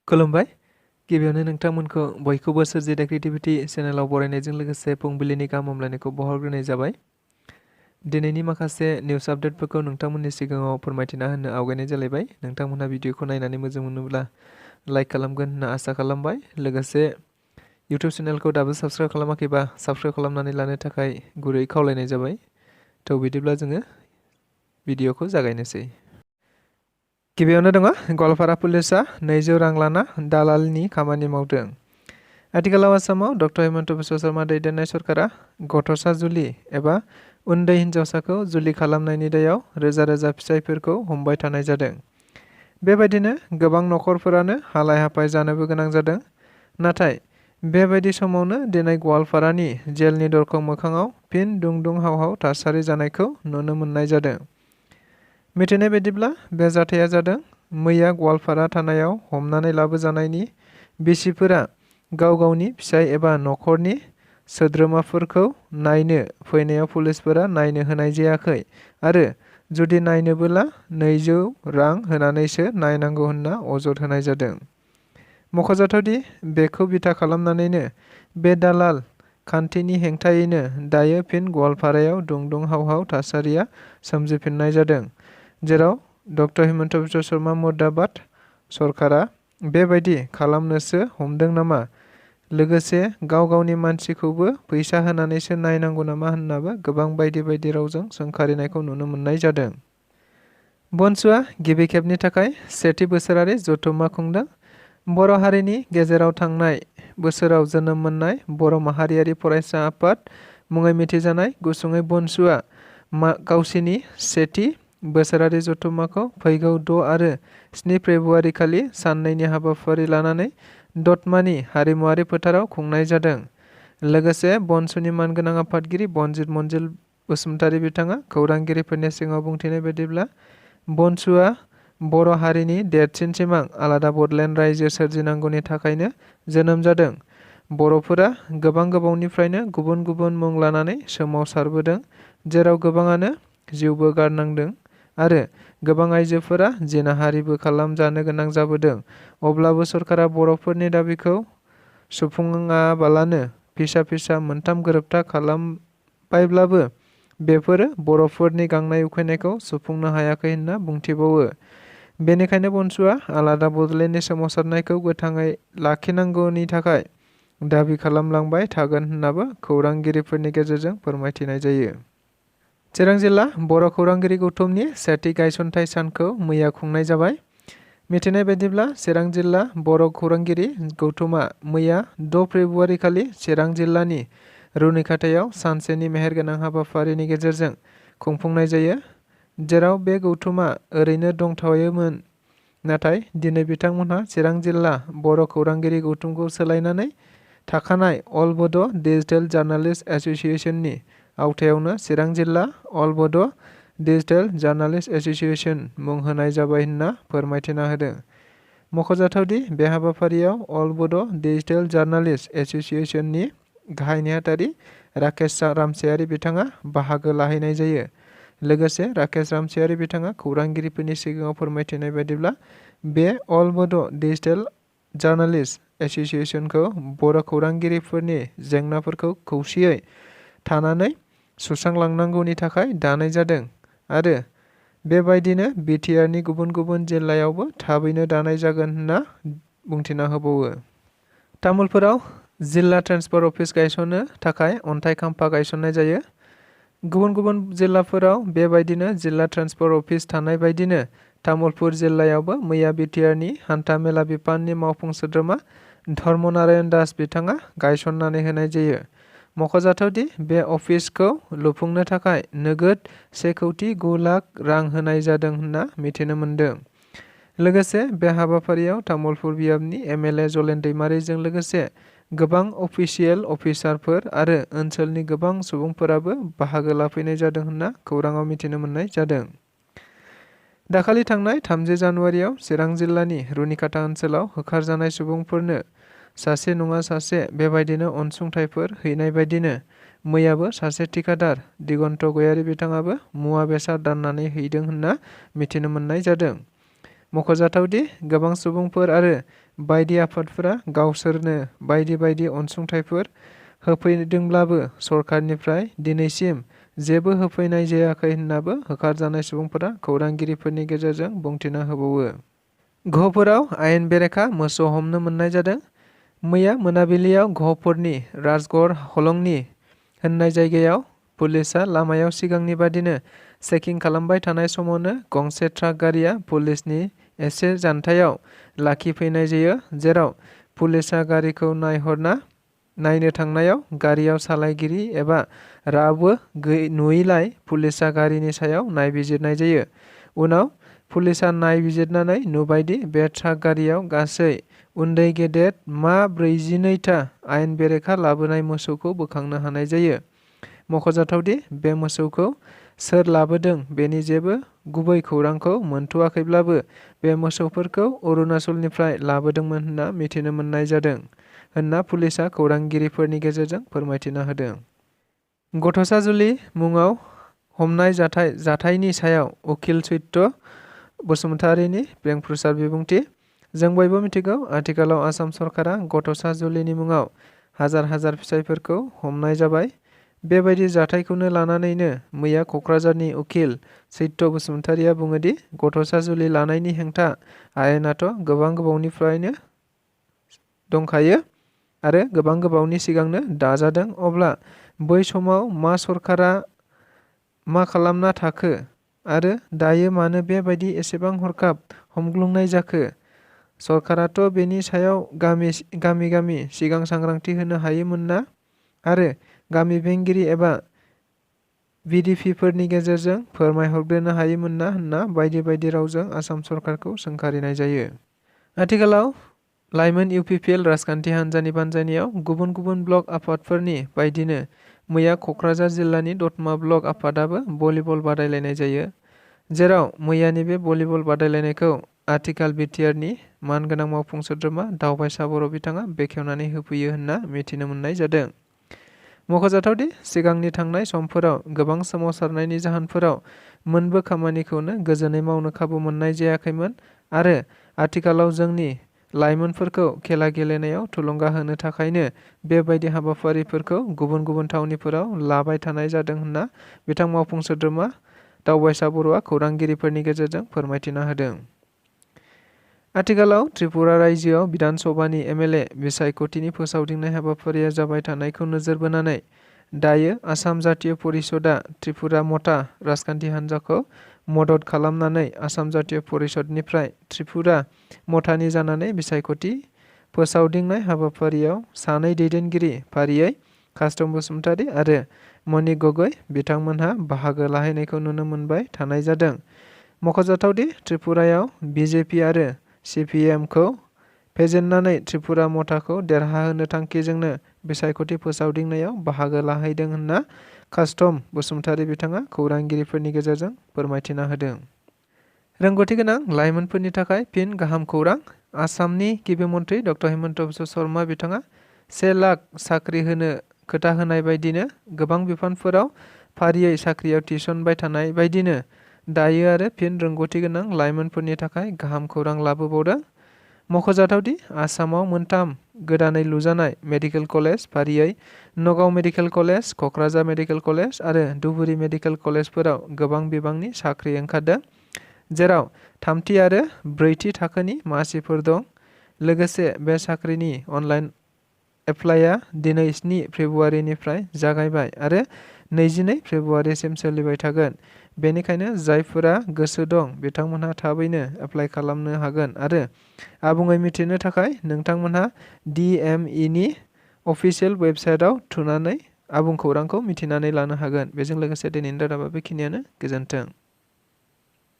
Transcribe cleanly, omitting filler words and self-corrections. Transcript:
खुलुमबाय। गिबियावनो नोंथांमोनखौ बयखौबो सोरजिदा क्रिएटिभिटि चेनेलाव बरायनायजों लोगोसे फुंबिलिनि गाहाम हामलायनायखौ बावहरग्रोनाय जाबाय। दिनैनि माखासे निउस आपडेटफोरखौ नोंथांमोननि सिगाङाव फोरमायथिना होनो आवगायनाय जालायबाय। नोंथांमोनहा भिडिअखौ नायनानै मोजां मोनोब्ला लाइक खालामगोन होनना आसा खालामबाय। लोगोसे इउटिउब चेनेलखौ दाबो साबस्क्राइब खालामाखैबा साबस्क्राइब खालामनानै लानो थाखाय गुरै खावलायनाय जाबाय। थ' बिदिब्ला जोङो भिडिअखौ जागायनोसै। गिबियावनो दङ गवालपारा पुलिसआ 200 रां लाना दालालनि खामानि मावदों। आथिखालाव आसामाव डक्टर हिमन्त बिश्व शर्मा दैदेननाय सरकारा गथ'सा जुलि एबा उन्दै हिन्जावसाखौ जुलि खालामनायनि दायाव रोजा रोजा फिसायफोरखौ हमबाय थानाय जादों। बेबायदिनो गोबां नखरफोरानो हालाय हाफाय जानोबो गोनां जादों। नाथाय बेबायदि समावनो दिनै गवालपारानि जेलनि दरखं मोखाङाव फिन दुं हाव हाव थासारि जानायखौ नुनो मोननाय जादों। मिथिनाय बायदिब्ला बे जाथाया जादों मैया गवालपारा थानायाव हमनानै लाबोजानायनि बिसिफोरा गाव गावनि फिसाय एबा नखरनि सोद्रोमाफोरखौ नायनो फैनायाव पुलिसफोरा नायनो होनाय जायाखै आरो जुदि नायनोबोला 200 रां होनानैसो नायनांगौ होनना अजद होनाय जादों। मख'जाथावदि बेखौ बिथा खालामनानैनो बे दालाल खान्थिनि हेंथायैनो दायो फिन गवालपारायाव दुं हाव हाव थासारिया सोमजिफिननाय जादों, जेराव डक्टर हिमन्त बिश्व शर्मा मुर्दाबाद सरकारा बेबायदि खालामनोसो हमदों नामा, लोगोसे गाव गावनि मानसिखौबो फैसा होनानैसो नायनांगौ नामा होननाबो गोबां बायदि बायदि रावजों सोंखारिनायखौ नुनो मोननाय जादों। बनसुआ गिबि खेबनि थाखाय सेथि बोसोरारि जथुम्मा खुंदों। बर' हारिनि गेजेराव थांनाय बोसोराव जोनोम मोननाय बर' माहारियारि फरायसा आफाद मुङै मिथिजानाय गुसुङै बनसुआ गावसिनि सेथि बोसोरारि जथुम्माखौ फैगौ 6 आरो 7 फेब्रुआरि खालि साननैनि हाबाफारि लानानै दतमानि हारिमुआरि फोथाराव खुंनाय जादों। लोगोसे बनसुनि मानगोनां आफादगिरि बनजित मन्जिल बसुमतारी बिथाङा खौरांगिरिफोरनि सिगाङाव बुंथिनाय बायदिब्ला बनसुआ बर' हारिनि देरसिन सिमां आलादा बड'लेण्ड रायजो सोरजिनांगौनि थाखायनो जोनोम जादों। बर'फोरा गोबावनिफ्रायनो गुबुन गुबुन मुं लानानै सोमावसारबोदों, जेराव गोबाङानो जिउबो गारनांदों आरो गोबां आइजोफोरा जिनाहारिबो खालामजानो गोनां जाबोदों। अब्लाबो सरकारा बर'फोरनि दाबिखौ सुफुङाबालानो फिसा मोनथाम गोरोबथा खालामबायब्लाबो बेफोरो बर'फोरनि गांनाय उखैनायखौ सुफुंनो हायाखै होनना बुंथिबावो। बेनिखायनो बनसुआ आलादा बड'लेण्डनि सोमावसारनायखौ गोथाङै लाखिनांगौनि थाखाय दाबि खालामलांबाय थागोन होननाबो खौरांगिरिफोरनि गेजेरजों फोरमायथिनाय जायो। चिरां जिल्ला बर' खौरांगिरि गौथुमनि सेथि गायसनथाइ सानखौ मैया खुंनाय जाबाय। मिथिनाय बायदिब्ला चिरां जिल्ला बर' खौरांगिरि गौथुमा मैया 6 फेब्रुआरि खालि चिरां जिल्लानि रुनिखाथायाव सानसेनि मेहेरगोनां हाबाफारिनि गेजेरजों खुंफुंनाय जायो, जेराव बे गौथुमा ओरैनो दंथ'योमोन। नाथाय दिनै बिथांमोनहा चिरां जिल्ला बर' खौरांगिरि गौथुमखौ सोलायनानै थाखानाय अल बड' डिजिटेल जार्नालिस्ट एस'सिएशननि आवथायावनो चिरां जिल्ला अल बड' डिजिटेल जार्नालिस्ट एस'सिएशन मुं होनाय जाबाय होनना फोरमायथिना होदों। मख'जाथावदि बे हाबाफारियाव अल बड' डिजिटेल जार्नालिस्ट एस'सिएशननि गाहाय नेहाथारि राकेश रामसियारि बिथाङा बाहागो लाहैनाय जायो। लोगोसे राकेश रामसियारि बिथाङा खौरांगिरिफोरनि सिगाङाव फोरमायथिनाय बायदिब्ला बे अल बड' डिजिटेल जार्नालिस्ट एस'सिएशनखौ बर' खौरांगिरिफोरनि जेंनाफोरखौ खौसेयै थानानै सुस्रांलांनांगौनि थाखाय दानाय जादों आरो बेबायदिनो बिटिआरनि गुबुन गुबुन जिल्लायावबो थाबैनो दानाय जागोन होनना बुंथिना होबावो। तामुलपुराव जिल्ला ट्रेन्सपर्ट अफिस गायसननो थाखाय अन्थाइ खाम्फा गायसननाय जायो। गुबुन गुबुन जिल्लाफोराव बेबायदिनो जिल्ला ट्रेन्सपर्ट अफिस थानाय बायदिनो तामुलपुर जिल्लायावबो मैया बिटिआरनि हान्था मेला बिफाननि मावफुं सोद्रोमा धर्मनारायण दास बिथाङा गायसननानै होनाय जायो। मख'जाथावदि बे अफिसखौ लुफुंनो थाखाय नोगोद 1,09 लाख रां होनाय जादों होनना मिथिनो मोन्दों। लोगोसे बे हाबाफारियाव तामुलपुर बियाबनि एमएलए जलेन दैमारिजों लोगोसे गोबां अफिसियेल अफिसारफोर आरो ओनसोलनि गोबां सुबुंफोराबो बाहागो लाफैनाय जादों होनना खौराङाव मिथिनो मोननाय जादों। दाखालि थांनाय 30 जानुवारियाव चिरां जिल्लानि रुनिखाथा ओनसोलाव होखारजानाय सुबुंफोरनो सासे नङा सासे बेबायदिनो अनसुंथाइफोर हैनाय बायदिनो मैयाबो सासे थिखादार दिगन्त गयारि बिथाङाबो मुवा बेसाद दाननानै हैदों होनना मिथिनो मोननाय जादों। मख'जाथावदि गोबां सुबुंफोर आरो बायदि आफादफोरा गावसोरनो बायदि बायदि अनसुंथाइफोर होफैदोंब्लाबो सरकारनिफ्राय दिनैसिम जेबो होफैनाय जायाखै होननाबो होखारजानाय सुबुंफोरा खौरांगिरिफोरनि गेजेरजों बुंथिना होबावो। घफोराव आयेन बेरेखा मोसौ हमनो मोननाय जादों। मैया मोनाबिलियाव घफोरनि राजगड़ हलंनि होननाय जायगायाव पुलिसआ लामायाव सिगांनि बादिनो चेकिं खालामबाय थानाय समावनो गंसे ट्राक गारिया पुलिसनि एसे जानथायाव लाखिफैनाय जायो, जेराव पुलिसआ गारिखौ नायनो थांनायाव गारियाव सालायगिरि एबा रावबो नुयैलाय पुलिसआ गारिनि सायाव नायबिजिरनाय जायो। उनाव पुलिसआ नायबिजिरनानै नुबायदि बे ट्राक गारियाव गासै उन्दै गेदेर 42था आयेन बेरेखा लाबोनाय मोसौखौ बोखांनो हानाय जायो। मख'जाथावदि बे मोसौखौ सोर लाबोदों बेनि जेबो गुबै खौरांखौ मोनथ'वाखैब्लाबो बे मोसौफोरखौ अरुणाचलनिफ्राय लाबोदोंमोन होनना मिथिनो मोननाय जादों होनना पुलिसआ खौरांगिरिफोरनि गेजेरजों फोरमायथिना होदों। गथ'सा जुलि मुङाव हमनाय जाथायनि सायाव उकिल सत्य बसुमतारीनि बेंफुरसार बिबुंथि। जों बयबो मिथिगौ, आथिखालाव आसाम सरकारा गथ'सा जुलिनि मुङाव हाजार हाजार फिसायफोरखौ हमनाय जाबाय। बेबायदि जाथायखौनो लानानैनो मैया क'क्राझारनि उकिल सत्य बसुमतारीया बुङोदि गथ'सा जुलि लानायनि हेंथा आयेनाथ' गोबावनिफ्रायनो दंखायो आरो गोबावनि सिगांनो दाजादों, अब्ला बै समाव सरकारा मा खालामना थाखो आरो दायो मानो बेबायदि एसेबां हरखाब हमग्लुंनाय जाखो? सरकाराथ' बेनि सायाव गामि सिगां सांग्रांथि होनो हायोमोन ना, आरो गामि बेंगिरि एबा बिडिपिफोरनि गेजेरजों फोरमायहरग्रोनो हायोमोन ना होनना बायदि बायदि रावजों आसाम सरकारखौ सोंखारिनाय जायो। आथिखालाव लाइमोन इउपिपिएल राजखान्थि हान्जानि बानजायनायाव गुबुन गुबुन ब्लक आफादफोरनि बायदिनो मैया क'क्राझार जिल्लानि दतमा ब्लक आफादाबो भलिबल बादायलायनाय जायो, जेराव मैयानि बे भलिबल बादायलायनायखौ आथिखाल बिटिआरनि मानगोनां मावफुं सोद्रोमा दावबायसा बर' बिथाङा बेखेवनानै होफैयो होनना मिथिनो मोननाय जादों। मख'जाथावदि सिगांनि थांनाय समफोराव गोबां सोमावसारनायनि जाहोनफोराव मोनबो खामानिखौनो गोजोनै मावनो खाबु मोननाय जायाखैमोन आरो आथिखालाव जोंनि लाइमोनफोरखौ खेला गेलेनायाव थुलुंगा होनो थाखायनो बेबायदि हाबाफारिफोरखौ गुबुन गुबुन थावनिफोराव लाबाय थानाय जादों होनना बिथां मावफुं सोद्रोमा दावबायसा बर'आ खौरांगिरिफोरनि गेजेरजों फोरमायथिना होदों। आथिखालाव त्रिपुरा रायजोआव बिधान सभानि एमएलए बिसायख'थिनि फोसावदिंनाय हाबाफारिया जाबाय थानायखौ नोजोर बोनानै दायो आसाम जातीय परिषदआ त्रिपुरा मता राजखान्थि हान्जाखौ मदद खालामनानै आसाम जातीय परिषदनिफ्राय त्रिपुरा मतानि जानानै बिसायख'थि फोसावदिंनाय हाबाफारियाव सानै दैदेनगिरि फारियै कास्टम बसुमतारी आरो मणि गगৈ बिथांमोनहा बाहागो लाहैनायखौ नुनो मोनबाय थानाय जादों। मख'जाथावदि त्रिपुरायाव बिजेपि आरो सिपिएमखौ फेजेननानै त्रिपुरा मताखौ देरहाहोनो थांखिजोंनो बिसायख'थि फोसावदिंनायाव बाहागो लाहैदों होनना कास्टम बसुमतारी बिथाङा खौरांगिरिफोरनि गेजेरजों फोरमायथिना होदों। रोंगौथि गोनां लाइमोनफोरनि थाखाय फिन गाहाम खौरां। आसामनि गिबि मन्थ्रि डक्टर हिमन्त बिश्व शर्मा बिथाङा 1 लाख साख्रि होनो खोथा होनाय बायदिनो गोबां बिफानफोराव फारियै साख्रियाव थिसनबाय थानाय बायदिनो दायो आरो फिन रोंगौथि गोनां लाइमोनफोरनि थाखाय गाहाम खौरां लाबोबावदों। मख'जाथावदि आसामाव 3 गोदानै लुजानाय मेडिकेल कलेज फारियै Nagaon medical college, Kokrajhar medical college आरो धुबुरी मेडिकेल कलेजफोराव गोबां बिबांनि साख्रि ओंखारदों, जेराव 3थि आरो 4थि थाखोनि मासिफोर दं। लोगोसे बे साख्रिनि अनलाइन एप्लाइआ दिनै 7 फेब्रुवारिनिफ्राय जागायबाय आरो 22 फेब्रुवारिसिम सोलिबाय थागोन। बेनिखायनो जायफोरा गोसो दं बिथांमोनहा थाबैनो एप्लाइ खालामनो हागोन आरो आबुङै मिथिनो थाखाय नोंथांमोनहा DMEनि अफिसियेल वेबसाइटआव थुनानै आबुं खौरांखौ मिथिनानै लानो हागोन। बेजों लोगोसे दिनैनि रादाबा बेखिनियानो। गोजोन्थों।